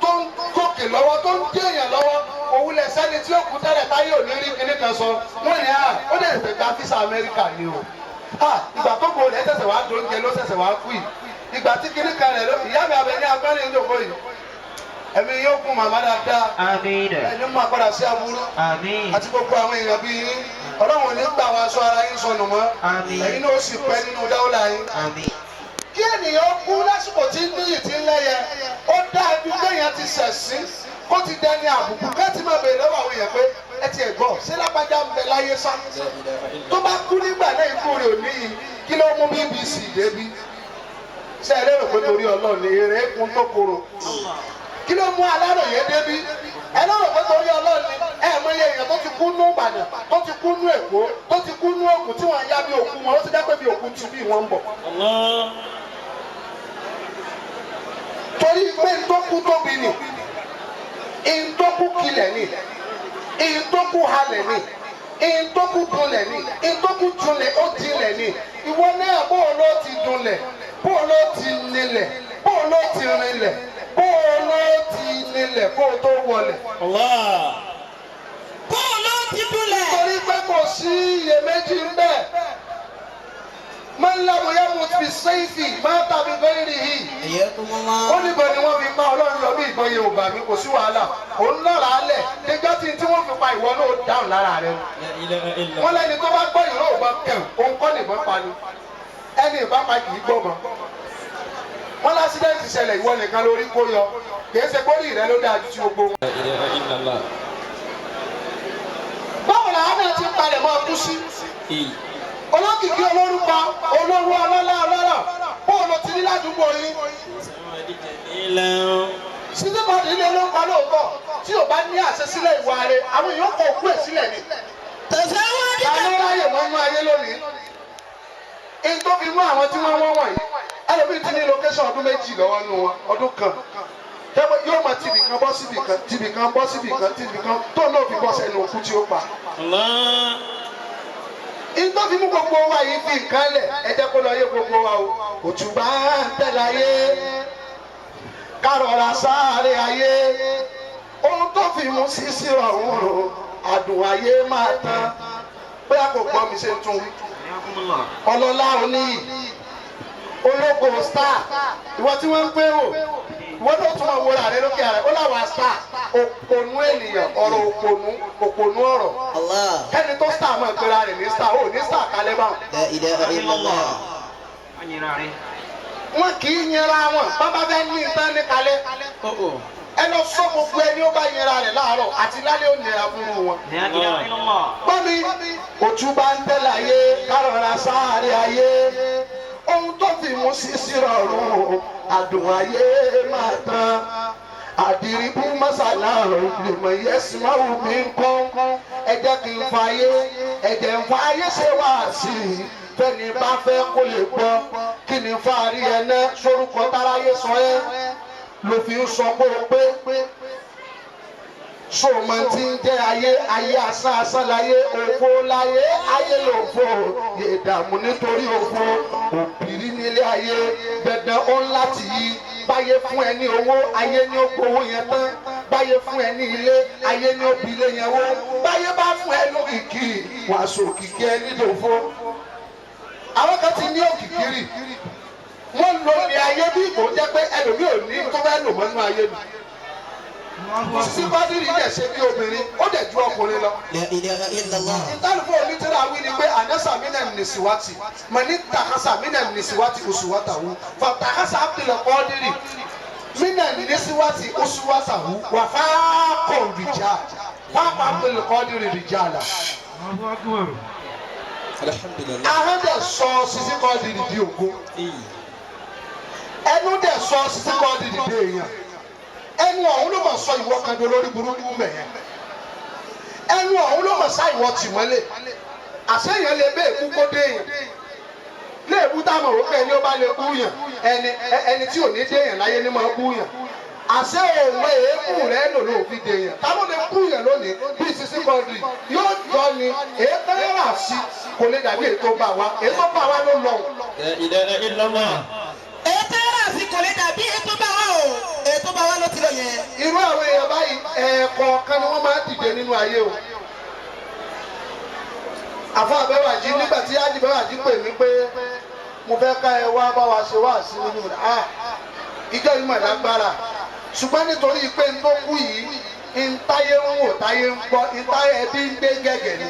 tó ń gòkè lọ́wọ́, tó ń déèyàn lọ́wọ́, òun lẹ̀ sẹ́ni tí ó kú tẹ́lẹ̀ táyé ò ní rí kinní kan sọ. Wọ́n ní à ó dẹ̀ tẹ̀ gba físà Amẹ́ríkà ni o. À ìgbà tó kò rẹ̀ ṣẹ̀ṣẹ̀ wá dóúnjẹ ló ṣẹ̀ṣẹ̀ wá kú yìí, ìgbà tí kinní kan rẹ̀ ló. Ìyá mi abẹ ní agbẹ́rin ìjòkó yìí, ẹ̀mí yóò kún màmá dáadáa. Àmín. Ẹni mú àpàdà sí aburú. Àmín. Àti gbogbo àwọn èèyàn bíi yín, Ọlọ́run ò ní gbà wọn aṣọ ara yín sọnù mọ́. Àmín. Ẹ̀yin náà ó sì pẹ́ nínú dáwọ́lá yín. Àmín. Kí ènìyàn kú lásìkò tí ń níyì tí ń lẹ́yẹ, ó dá ibi kéèyàn ti ṣẹ̀sín kó ti dẹni àbùkù, ká ti máa bèèrè lọ́wọ́ àwọn èèyàn pé ẹ ti ẹ̀ gbọ́ ṣé lápájá ń bẹ láyé sá. Tó bá kú nígbà náà, ikú rẹ̀ ò níyì. Kí ló mú BBC débi? Ṣé ẹ lérò pé torí Ọlọ́run ni èrè kún tó korò? Kí ló mú Aláròyé débi? Ẹ lérò pé torí Ọlọ́run ni? Ẹ mọ iye èèyàn tó ti kú nú Ìbàdàn, tó ti kú nú Èkó, tó ti kú nú Ògùn, tí wọ́n yá bí òkú wọn, ó ti jẹ́ pé bí òkú ti bí wọ́n ń bọ̀. Allah. Torí pé ntọ́kú tóbi ni, ntọ́kú kilẹ̀ ni, ntọ́kú halẹ̀ ni, ntọ́kú dunlẹ̀ ni, ntọ́kú dunlẹ̀ ó dilẹ̀ ni. Ìwọ náà, bó o ló ti dunlẹ̀, bó o ló ti nílẹ̀, bó o ló ti rinlẹ̀, bó o ló ti nílẹ̀ kó o tó wọlẹ̀? Allah. Kó o ló ti dúlẹ̀. Torí pé kò sí iyèméjì ń bẹ. Man lam yamut bi sayfi mata bi ghayrihi. Hayyakumullah. Ó níbọn ni wọ́n fi pa Ọlọ́run lọ bí ìbọn yẹn ò bà mí, kò sí wàhálà. Òun lọ́ra alẹ̀ níjọ́ tí wọ́n fi pa ìwọ náà ó dáhùn lára rẹ. La ilaha illallah. Wọ́n lẹ́ni tó bá gbọ́ ìró ìbọn kẹ̀ù, òun kọ́ nìbọn pa ni. Ẹni ìbá pa kì í gbọ́ mọ́. Wọ́n l'accident ṣẹlẹ̀, ìwọ nìkan lórí kó yọ, kì í ṣe kórìí rẹ ló dáa ju ti gbogbo wọn. La ilaha illallah. Báwo làwọn náà ti ń palẹ̀ mọ́ kú sí? Olókìkí, olórúkọ, olówó, ọlọ́lá, ọlọ́rọ̀, bóòlù ti ní ládùúgbò yín? Sisi Quadri ilé ló ń pa lóòótọ́, tí ò bá ní àṣesílẹ̀ ìwà rẹ̀, àwọn èèyàn kò kú ẹ̀ sílẹ̀ ni. Tẹ̀síwájú. Ta ló ráyè mọ́ nú ayé lónìí? In tó fi mú àwọn tí wọ́n wọ́n wọ̀nyí, ẹlòmíì ti ní location ọdún 2 lọ́wọ́ nù wọn, ọdún kan. Tẹ́gbẹ́ yóò máa tibì kan bọ́ síbì kan, tibì kan bọ́ síbì kan, tibì kan, tó náà fi bọ́ sẹ́nu òkú tí ó pa. Allah. In tó fi mú gbogbo wa yìí fi nǹkan lẹ̀, ẹ jẹ́ kó lọ yé gbogbo wa o. Òtùbá ń tẹ̀lé ayé, kárọ̀rà sáré ayé. Ohun tó fi mú sísí ọ̀hún rò, àdùn ayé máa tán. Bóyá kò gbọ́ mi ṣe ń tún wí. Ọlọ́lá, oníyì, ológo, star, ìwọ tí wọ́n ń pè wò, ìwọ tó tún máa wọra rẹ lókè rẹ, ó láwa star, òpònú ènìyàn, ọ̀rọ̀ òpònú, òpònú ọ̀rọ̀. Allah. Kẹ́ni tó star máa pera rẹ̀ ní star, ó ní star kalẹ̀ báwọn. La ilaha illallah. Wọn kì í yẹra wọn bábá fẹ́ ní ìtàn ní kalẹ̀. Ẹ Ẹ lọ sọ gbogbo ẹni ó bá yẹra rẹ̀ láàárọ̀ àti lálẹ́ ò nira fún wọn. La ilaha illallah. Gbọ́mi òtúbà ń tẹ́lẹ̀ ayé kárọ̀ra sáré ayé. Ohun tó fi mú sísí rọrùn àdùn ayé máa tán. Àdìríbú mọ́sálà lèmọ̀ yẹ́sìmáwù mi ń kọ́. Ẹ jẹ́ kí n fa ayé, ẹ̀jẹ̀ ń fa ayé ṣe wá sí i. Fẹ́ni bá fẹ́ kó lè gbọ́. Kí ni fáàrí ẹ ná sórúkọ táráyé sọ ẹ́? Ló fi ń sọ pé o pé sọmọ tí ń jẹ́ ayé ayé asán asán láyé òfo láyé ayé lòfo ìdààmú nítorí òfo òbírí nílé ayé dandan ó ń láti yí báyé fún ẹ ní owó ayé ní ó gbowó yẹn tán báyé fún ẹ ní ilé ayé ní ó bi ilé yẹn wó báyé bá fún ẹ lókìkí wàásù òkìkí ẹ nídòfo. Àwọn kan ti ní òkìkí rí wọ́n lo ní ayé bí kò jẹ́ pé ẹlòmíì ò ní tó fẹ́ lò mọ́nú ayé mi. Sisi Bádìrì dẹ̀ ṣe bí obìnrin ó dẹ̀ ju ọkùnrin lọ. La ilaha illallah. Ìtàlùfọ́ onítìrà wí ni pé ànásà mínà nìsíwátì mọ̀ní tàkásà mínà nìsíwátì oṣùwátàwù fàtàkásà Abdul Qadiri mínà nìsíwátì oṣùwátàwù wà fáàkọ̀ rìjà fáàkọ̀ Abdul Qadiri rìjà là. Alhamdulillah. Ahọ́n dẹ̀ sọ Sisi Quadri di ògo. Ẹnu dẹ̀ sọ Sisi Quadri di èèyàn. Ẹnu ọ̀hún ló mọ̀ sọ ìwọ kan do lórí burúkú mẹ̀yẹn. Ẹnu ọ̀hún ló mọ̀ sá ìwọ tì mọ́lẹ̀. Àṣeyàn lè bẹ́ẹ̀ kú kó dé èèyàn. Léèbú táwọn òkè ẹni ó bá lè kú yàn. Ẹni tí ò ní dé èèyàn láyé ní máa kú yàn. Àṣé òun èébú rẹ lò ló fi dé èèyàn. Ta ló lè kú yàn lónìí bí Sisi Quadri yóò jọ ni èéfẹ́ rà sí kò lè dàbí èyí tó bá wa èyí tó bá wa ló lọ. La ilaha illallah. Ètò ẹ̀rọ àti kò lè dàbí ètò bá wa o. Ètò bá wa ló ti lọ yẹn. Irú àwọn èèyàn báyìí ẹ̀ẹ̀kọ̀ọ̀kan ni wọ́n máa ń dìde nínú ayé o. Àfa Abẹ́wàjí nígbà tí Ájì Bẹ́wàjí pè mí pé mo fẹ́ ká ẹ wá bá wa ṣe wá sí nínú rẹ̀. Ah, ìjọ yìí mà lágbára. Ṣùgbọ́n nítorí pé n tó kú yìí, n táyé ń wò táyé ń gbọ́, n táyé ẹbí ń gbé gẹ̀gẹ̀ ni.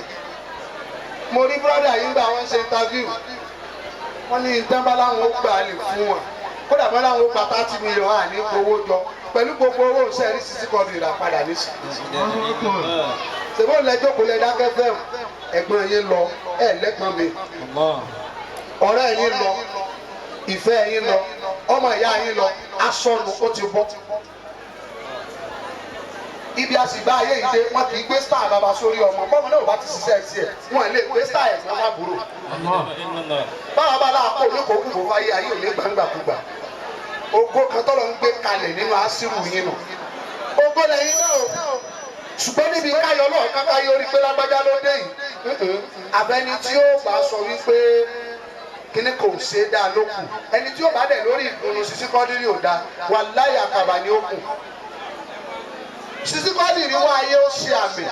Mo rí búrọ́dà yìí gbà wọ́n ṣe interview. Wọ́n ní ìtàn bá láwọn ó gbà lè fún wọn. Kódà bá láwọn ó gba 30 million àní gbowó jọ. Pẹ̀lú gbogbo owó iṣẹ́ rí Sisi Quadri rà padà nísìnyí. Ṣèbó lẹ́jọ́ kò lẹ dákẹ́ fẹ́ ẹ̀gbọ́n yín lọ ẹ̀ lẹ́gbọ́n mi. Ọ̀rẹ́ yín lọ, ìfẹ́ yín lọ, ọmọ ìyá yín lọ, asọnù ó ti bọ́. Ibi àsìgbà ayé yìí dé, wọn kì í gbé star bàbá sórí ọmọ. Bọ́mọ náà ò bá ti ṣiṣẹ́ tiẹ̀, wọn lè gbé star ẹ̀gbọ́n fábúrò. Báwa bá láàpọ̀ olókòókù kò fáyé ayé ò ní gbàǹgbàkúgbà. Ògo kan tọ́lọ̀ ń gbé kalẹ̀ nínú àṣírù yín nù. Ògo lẹ́yìn náà o. Ṣùgbọ́n níbi káyọ̀ náà káká yóò rí pé lágbájá ló dé yìí. Abẹ́ni tí ó bá sọ wípé kíní kò ṣe é dáa ló kù. Ẹni tí ó bá dẹ̀ lórí ìkùnnù Sisi Quadri ò dáa. Wàláhì àkàbà ni ó kù. Sisi Quadri wá ayé ó ṣe àmì.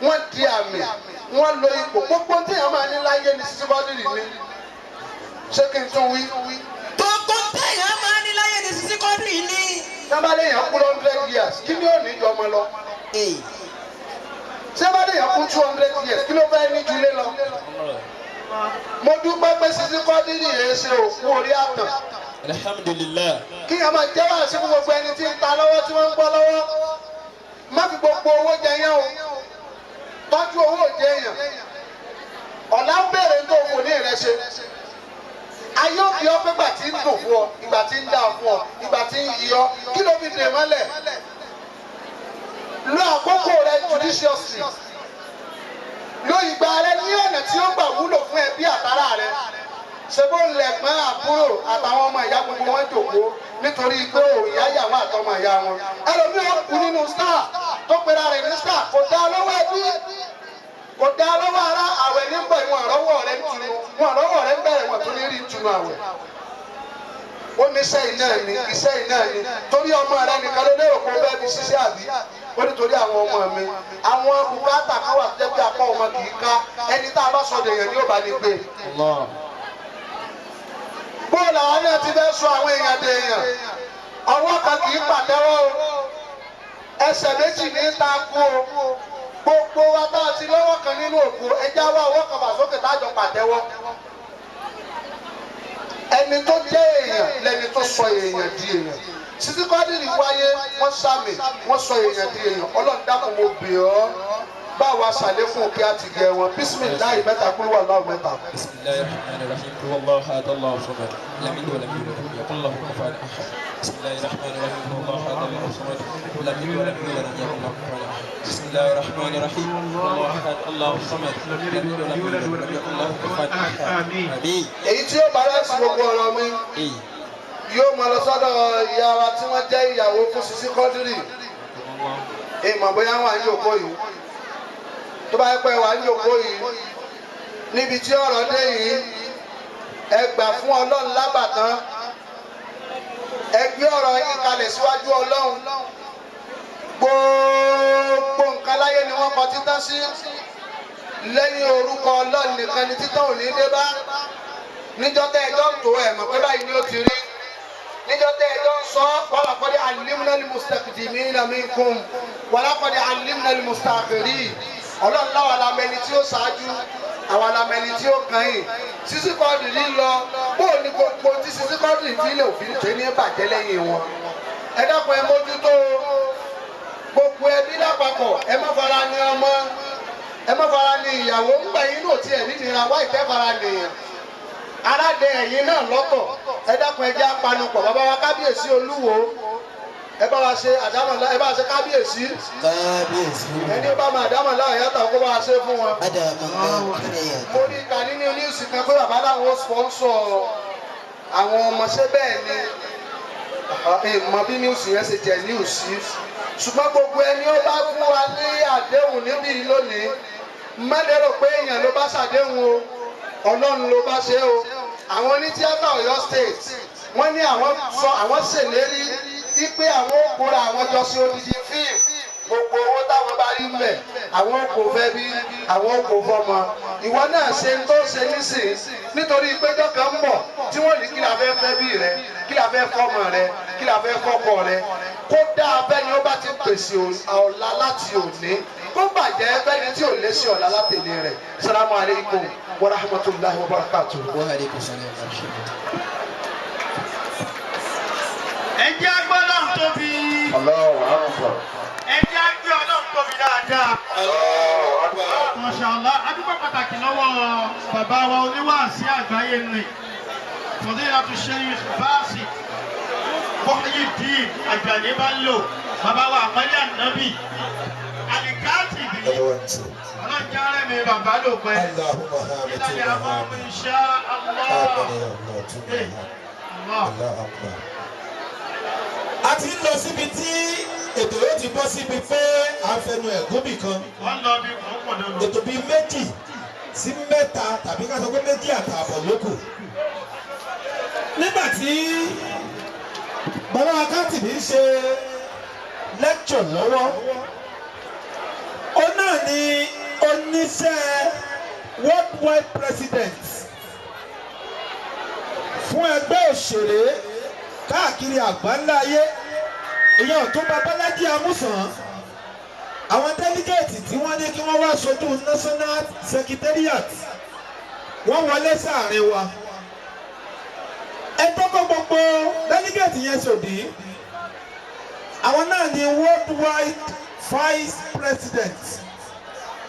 Wọ́n di àmì. Wọ́n lo ipò. Gbogbo tí èèyàn máa ní láyé ni Sisi Quadri ní. Ṣé kí n tún wí? Gbogbo téèyàn máa ní láyé ni Sisi Quadri ní. Sábàlẹ̀ yẹn kú 100 years, kí ni ó ní ju ọmọ lọ? Sábàlẹ̀ yẹn kú 200 years, kí ló fẹ́ ní ju ilé lọ? Mo dúpẹ́ pé Sisi Quadri yẹn ṣe òkú orí àtàn. Alhamdulillah. Kí a máa jẹ́ wá sí fún gbogbo ẹni tí ń ta lọ́wọ́ tí wọ́n ń gbọ́ lọ́wọ́. Má fi gbogbo owó jẹ yẹn o. Tọ́jú owó jẹ yẹn. Ọ̀la ń bèrè tó kò ní ìrẹsẹ̀. Ayé òbí ọ pé ìgbà tí ń dùn fún ọ, ìgbà tí ń dà fún ọ, ìgbà tí ń yí ọ, kí ló fi dè mọ́lẹ̀? Lo àkókò rẹ judiciously. Lo ìgbà rẹ ní ọ̀nà tí ó gbà wúlò fún ẹbí àtàrà rẹ. Ṣebó ń lẹ̀gbọ́n àbúrò àtàwọn ọmọ ìyá gbogbo wọn jòkó nítorí pé òòyà yàwó àtọmọ ìyá wọn. Ẹlòmíràn kú nínú star tó pera rẹ̀ ní star kò dá lọ́wọ́ ẹbí. Kò dá lọ́wọ́ ara àwẹ̀ ní bọ̀ ìwọ̀n àrọ́wọ́ rẹ̀ ń tunu wọn àrọ́wọ́ rẹ̀ ń bẹ̀rẹ̀ wọn tó ní rí tunu àwẹ̀. Ó ní iṣẹ́ iná ni iṣẹ́ iná ni torí ọmọ rẹ nìkan ló lérò pé ó bẹ́ẹ̀ fi ṣiṣẹ́ àbí ó ní torí àwọn ọmọ mi. Àwọn bùkátà kan wà tó jẹ́ pé apá ọmọ kì í ká ẹni tá a bá sọ dèèyàn ni ó bá ní gbé. Bóòlù àwọn náà ti fẹ́ sọ àwọn èèyàn dèèyàn ọwọ́ kan kì í pàtẹ́wọ́ o ẹsẹ̀ méjì ní ta kú o. Gbogbo wa tá a ti lọ́wọ́ kan nínú òkú ẹja wá ọwọ́ kan fà sókè tájọ pàtẹ́wọ́. Ẹni tó jẹ́ èèyàn lẹni tó sọ èèyàn di èèyàn. Sisi Quadri wáyé, wọ́n sàmì, wọ́n sọ èèyàn di èèyàn. Ọlọ́run dákun, mo bẹ̀ ọ́, bá wa ṣàlékún kí á ti gẹ wọn. Bisimilayi mẹ́ta, kúlú wà láwù mẹ́ta. بسم الله الرحمن الرحيم. قل هو الله احد، الله الصمد، لم يلد ولم يولد ولم يكن له كفوا احد. بسم الله الرحمن الرحيم. قل هو الله احد، الله الصمد، لم يلد ولم يولد ولم يكن له كفوا احد. بسم الله الرحمن الرحيم. قل هو الله احد، الله الصمد، لم يلد ولم يولد ولم يكن له كفوا احد. آمين. آمين. Èyí tí ó balance gbogbo ọ̀rọ̀ mi إيه. yóò máa lọ sọ́dọ̀ ìyá wa tí wọ́n jẹ́ ìyàwó fún Sisi Quadri. Ìmọ̀ bóyá wà ń jòkó yìí. Tó bá yẹ pé wà ń jòkó yìí, níbi tí ọ̀rọ̀ dé yìí, ẹ gbà fún Ọlọ́run lábàtán, ẹ gbé ọ̀rọ̀ yín kalẹ̀ síwájú Ọlọ́run. Gbogbo nǹkan láyé ni wọ́n kọ títán sí, lẹ́yìn orúkọ Ọlọ́run nìkan ni títán ò ní dé bá. Níjọ́ tẹ́ ẹjọ́ ń tó ẹ̀ mọ̀ pé báyìí ni ó ti rí, níjọ́ tẹ́ ẹjọ́ ń sọ, walaqad alimna al-mustaqdimina minkum walaqad alimna al-mustakhirin. Ọlọ́run láwa la mẹni tí ó ṣáájú, àwa la mẹni tí ó kàn yín. Sisi Quadri lọ bóò ní gbogbo tí Sisi Quadri fi lè òfin ṣe ní bàjẹ́ lẹ́yìn wọn. Ẹ dákun, ẹ mójútó gbogbo ẹbí lápapọ̀. Ẹ má fara ní ọmọ, ẹ má fara ní ìyàwó. Ńgbà yín náà tiẹ̀ nínira wá ìtẹ́ fara nìyẹn aládé ẹ̀yin náà lọ́tọ̀. Ẹ dákun, ẹ jẹ́ apanupọ̀. Bàbá wa kábíyèsí Olúwo, ẹ bá wa ṣe àdámọ̀lá, ẹ bá wa ṣe kábíyèsí. Kábíyèsí. Ẹni bá máa àdámọ̀lá àyàtọ̀ kó bá wa ṣe fún wọn. Mo rí ìka nínú news kan pé bàbá láwọn sponsor àwọn ọmọọṣẹ́. Bẹ́ẹ̀ ni, ìmọ̀ bí news yẹn ṣe jẹ́ news, ṣùgbọ́n gbogbo ẹni ó bá fún wa ní àdéhùn níbí lónìí, má lérò pé èèyàn ló bá ṣàdéhùn o, Ọlọ́run ló bá ṣe o. Àwọn onítíátà Ọ̀yọ́ State, wọ́n ní àwọn sọ, àwọn ṣèlérí wípé àwọn ó kóra àwọn jọ sí odidi fíìmù. Gbogbo owó táwọn bá rí mbẹ, àwọn kò fẹ́ bí àwọn kò fọmọ. Ìwọ náà ṣe ń tó ṣe nísìnyí, nítorí péjọ kan ń bọ̀ tí wọ́n ní kí la fẹ́ fẹ́ bí rẹ, kí la fẹ́ fọmọ rẹ, kí la fẹ́ fọkọ rẹ. Kó dáa fẹ́ni ó bá ti pèsè ọ̀la láti òní, kó bàjẹ́ fẹ́ni tí ò lé sí ọ̀la látẹ̀lé rẹ̀. Salamu alaykum wa rahmatulahi wa barakatuh. Wa aleykum salaam wa rahmatulah. Ẹ jẹ́ agbọ́ Ọlọ́run tóbi. Allahu akbar. Ẹ jẹ́ agbé Ọlọ́run tóbi dáadáa. Allahu akbar. Mashallah, adúgbò pàtàkì lọ́wọ́ bàbá wa oníwàásí àgbáyé nì, Fadilatu Sheikh Basit Muhyiddin Ajani Bello, bàbá wa àpẹẹrẹ ànábì àlìkáàtì bí ọlọ́jà rẹ̀ mi bàbá lò pẹ́ ìlànà àmọ́ insha Allah. Allah. A ti ń lọ síbi tí ètò yóò ti bọ́ síbi pé à ń fẹnu ẹ̀gún bì kan. Wọ́n lọ bí kò pọ̀ dọ́nà. Ètò bíi 2 sí 3, tàbí ká sọ pé 2.5 ló kù. Nígbà tí bàbá akátìbí ń ṣe lecture lọ́wọ́, ó náà ni oníṣẹ́ worldwide president fún ẹgbẹ́ òṣèré káàkiri àgbáńlá ayé, ìyẹn Ọ̀túnba Bọ́lájí Amúsàn. Àwọn delegate tí wọ́n ní kí wọ́n wá ṣojú national secretariat, wọ́n wọlé sáàrin wa. Ẹ tọ́kọ̀ gbogbo delegate yẹn sòdí, àwọn náà ni worldwide vice president.